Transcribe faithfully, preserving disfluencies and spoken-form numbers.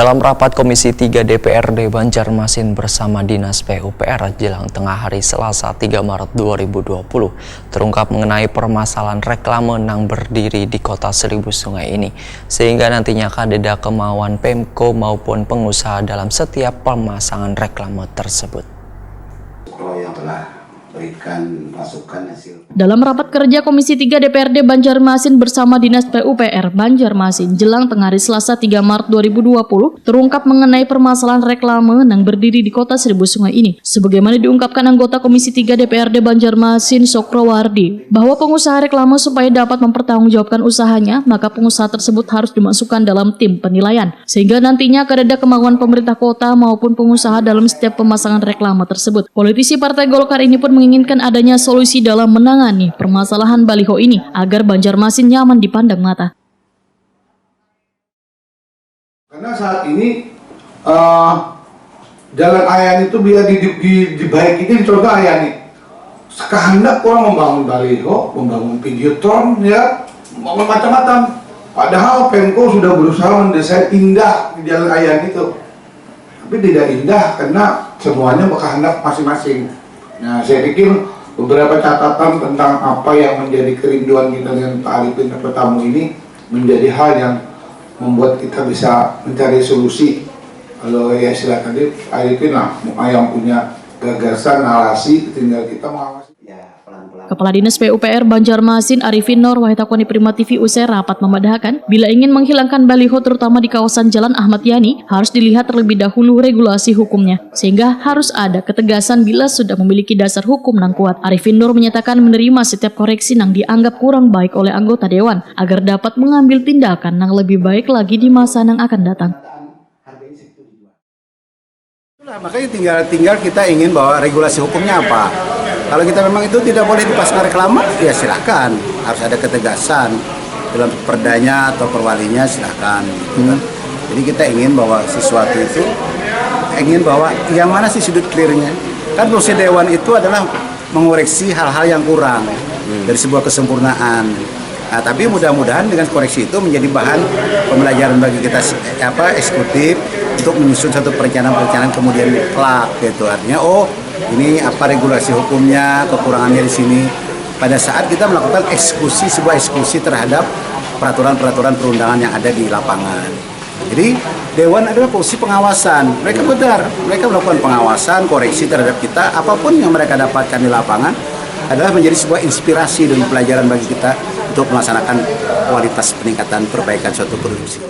Dalam rapat Komisi tiga D P R D Banjarmasin bersama Dinas P U P R jelang tengah hari Selasa tiga Maret dua ribu dua puluh, terungkap mengenai permasalahan reklame nang berdiri di Kota Seribu Sungai ini, sehingga nantinya kadeda kemauan Pemko maupun pengusaha dalam setiap pemasangan reklame tersebut. Kalau yang telah berikan masukan hasil Dalam rapat kerja Komisi tiga D P R D Banjarmasin bersama Dinas P U P R Banjarmasin jelang tengah hari Selasa tiga Maret dua ribu dua puluh, terungkap mengenai permasalahan reklame nang berdiri di Kota Seribu Sungai ini. Sebagaimana diungkapkan anggota Komisi tiga D P R D Banjarmasin, Sokrowardi, bahwa pengusaha reklame supaya dapat mempertanggungjawabkan usahanya, maka pengusaha tersebut harus dimasukkan dalam tim penilaian, sehingga nantinya kadeda kemauan pemerintah kota maupun pengusaha dalam setiap pemasangan reklame tersebut. Politisi Partai Golkar ini pun menginginkan adanya solusi dalam menangani permasalahan baliho ini agar Banjarmasin nyaman dipandang mata. Karena saat ini uh, jalan Ayani itu biar di, di, di, dibaik ini, contoh Ayani. Sekehendak orang membangun baliho, membangun videotron, ya, membangun macam-macam. Padahal Pemko sudah berusaha mendesain indah di jalan Ayani itu. Tapi tidak indah karena semuanya berkehendak masing-masing. Nah, saya pikir beberapa catatan tentang apa yang menjadi kerinduan kita dengan Pak Arifin bertamu ini menjadi hal yang membuat kita bisa mencari solusi. Kalau ya istilah tadi, Pak Arifin lah yang punya gagasan, narasi, tinggal kita mengawasi. Kepala Dinas P U P R Banjarmasin Arifin Nur wahai takuni Prima T V usai rapat memadahakan, bila ingin menghilangkan baliho terutama di kawasan Jalan Ahmad Yani, harus dilihat terlebih dahulu regulasi hukumnya, sehingga harus ada ketegasan bila sudah memiliki dasar hukum nang kuat. Arifin Nur menyatakan menerima setiap koreksi nang dianggap kurang baik oleh anggota dewan, agar dapat mengambil tindakan nang lebih baik lagi di masa nang akan datang. Itulah, makanya tinggal tinggal kita ingin bahwa regulasi hukumnya apa. Kalau kita memang itu tidak boleh dipasang reklame, ya silahkan. Harus ada ketegasan dalam perdanya atau perwalinya, silahkan. Gitu kan. Jadi kita ingin bahwa sesuatu itu ingin bahwa yang mana sih sudut clearnya. Kan fungsi dewan itu adalah mengoreksi hal-hal yang kurang dari sebuah kesempurnaan. Nah, tapi mudah-mudahan dengan koreksi itu menjadi bahan pembelajaran bagi kita apa eksekutif untuk menyusun satu perencanaan-perencanaan kemudian kelak gitu. Artinya oh ini apa regulasi hukumnya, kekurangannya di sini. Pada saat kita melakukan eksekusi sebuah eksekusi terhadap peraturan-peraturan perundangan yang ada di lapangan. Jadi dewan adalah posisi pengawasan. Mereka benar, mereka melakukan pengawasan, koreksi terhadap kita. Apapun yang mereka dapatkan di lapangan adalah menjadi sebuah inspirasi dan pelajaran bagi kita untuk melaksanakan kualitas peningkatan perbaikan suatu produksi.